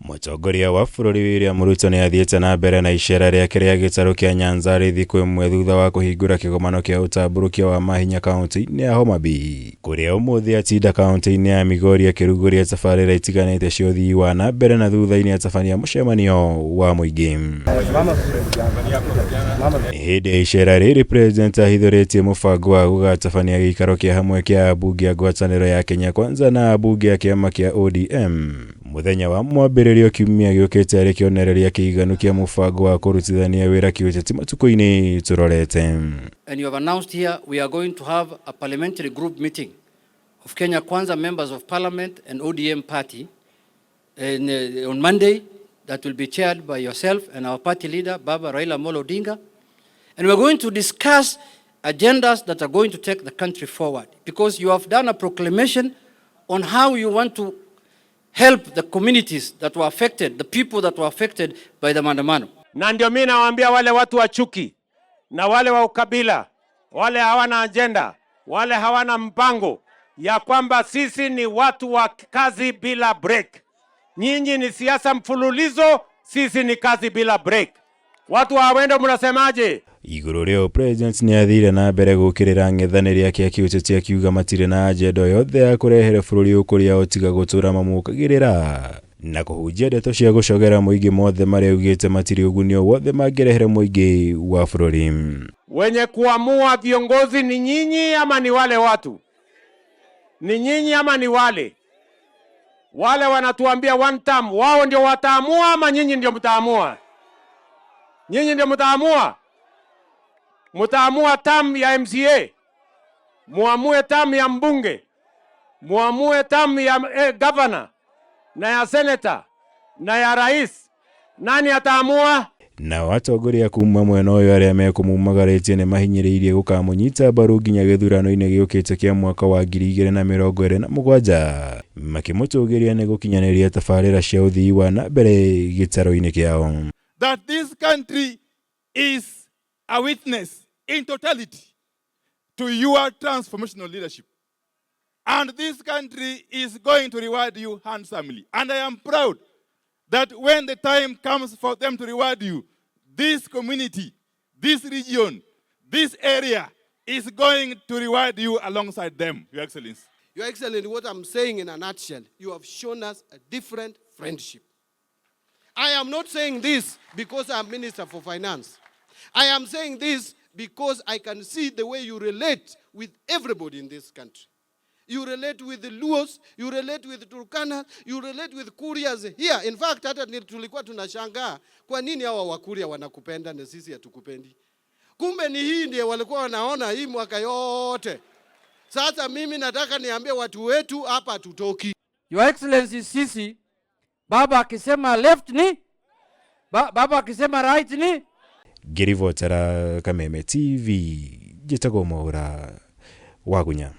Mũtongoria wa bũrũri William Ruto nĩ athiĩte na mbere na icera rĩake rĩa gĩtarũ kĩa Nyanza rĩ thikũ ĩmwe thutha wa kũhingũra kĩgomano kĩa ũtambũrũkia wa mahinya kaunti-inĩ ya Homa Bay, kũrĩa ũmũthĩ atinda kaunti-inĩ ya Migori akĩrugũria tabarĩra itiganĩte cia ũthii wa na mbere na thutha-inĩ atabania mũcemanio wa mũingĩ. Hĩndĩ ya icera rĩrĩ, President ahithũrĩtie mũbango wa gũgatabania gĩikaro kĩa hamwe kĩa ambunge a ngwatanĩro ya Kenya Kwanza na ambunge a kĩama kĩa ODM mũthenya wa mwambĩrĩrio kiumia gĩũkĩte arĩ kĩonereria kĩiganu kĩa mũbango wa kũrutithania wĩra kĩũteti matukũ-inĩ tũrorete. And you have announced here we are going to have a parliamentary group meeting of Kenya Kwanza members of parliament and ODM party on Monday that will be chaired by yourself and our party leader, Baba Raila Amolo Odinga. And we're going to discuss agendas that are going to take the country forward, because you have done a proclamation on how you want to help the communities that were affected, the people that were affected by the maandamano. Na ndio mimi nawaambia wale watu wa chuki na wale wa ukabila, wale hawana agenda, wale hawana mpango, ya kwamba sisi ni watu wa kazi bila break. Nyinyi ni siasa mfululizo, sisi ni kazi bila break. Watu wa Awendo, mnasemaje? Igũrũ rĩo, President nĩ athire na mbere gũkĩrĩra ang'ethanĩri ake a kĩũteti akiuga matirĩ na agenda o yothe ya kũrehere bũrũri ũkũria o tiga gũtũra mamũkagĩrĩra na kũhunjia ndeto cia gũcogera mũingĩ mothe marĩa augĩte matirĩ ũguni o wothe mangĩrehere mũingĩ wa bũrũri. Wenye kuamua viongozi ni nyinyi ama ni wale watu? Ni nyinyi ama ni wale? Wale wanatuambia one term, wao ndio wataamua ama nyinyi ndio mtaamua? Nyinyi ndio mtaamua? Mtaamua term ya MCA, muamue term ya mbunge, muamue term ya governor na ya senator na ya rais. Nani ataamua? Nao atongoria kuma mwena ũyũ arĩa mekũmumagarĩtie nĩ mahinyĩrĩirie gũkamũnyita mbaru nginya gĩthurano-inĩ gĩũkĩte kĩa mwaka wa 2027, makĩmũtũgĩria nĩ gũkinyanĩria tabarĩra cia ũthii wa na mbere gĩtarũ-inĩ kĩao. That this country is a witness in totality to your transformational leadership. And this country is going to reward you handsomely. And I am proud that when the time comes for them to reward you, this community, this region, this area is going to reward you alongside them, Your Excellency. Your Excellency, what I'm saying in a nutshell, you have shown us a different friendship. I am not saying this because I'm Minister for Finance. I am saying this because I can see the way you relate with everybody in this country. You relate with the Luos, you relate with Turkana, you relate with Kurias here. In fact, hata tulikuwa tunashangaa kwa nini hawa Wakuria wanakupenda na sisi hatukupendi. Kumbe ni hii ndiye walikuwa wanaona hii mwaka yote. Sasa mimi nataka niambie watu wetu hapa hatutoki. Your Excellency, sisi baba akisema left ni baba akisema right ni Ngĩribotera Kameme TV, njĩtagwo Mwaũra Wagunya.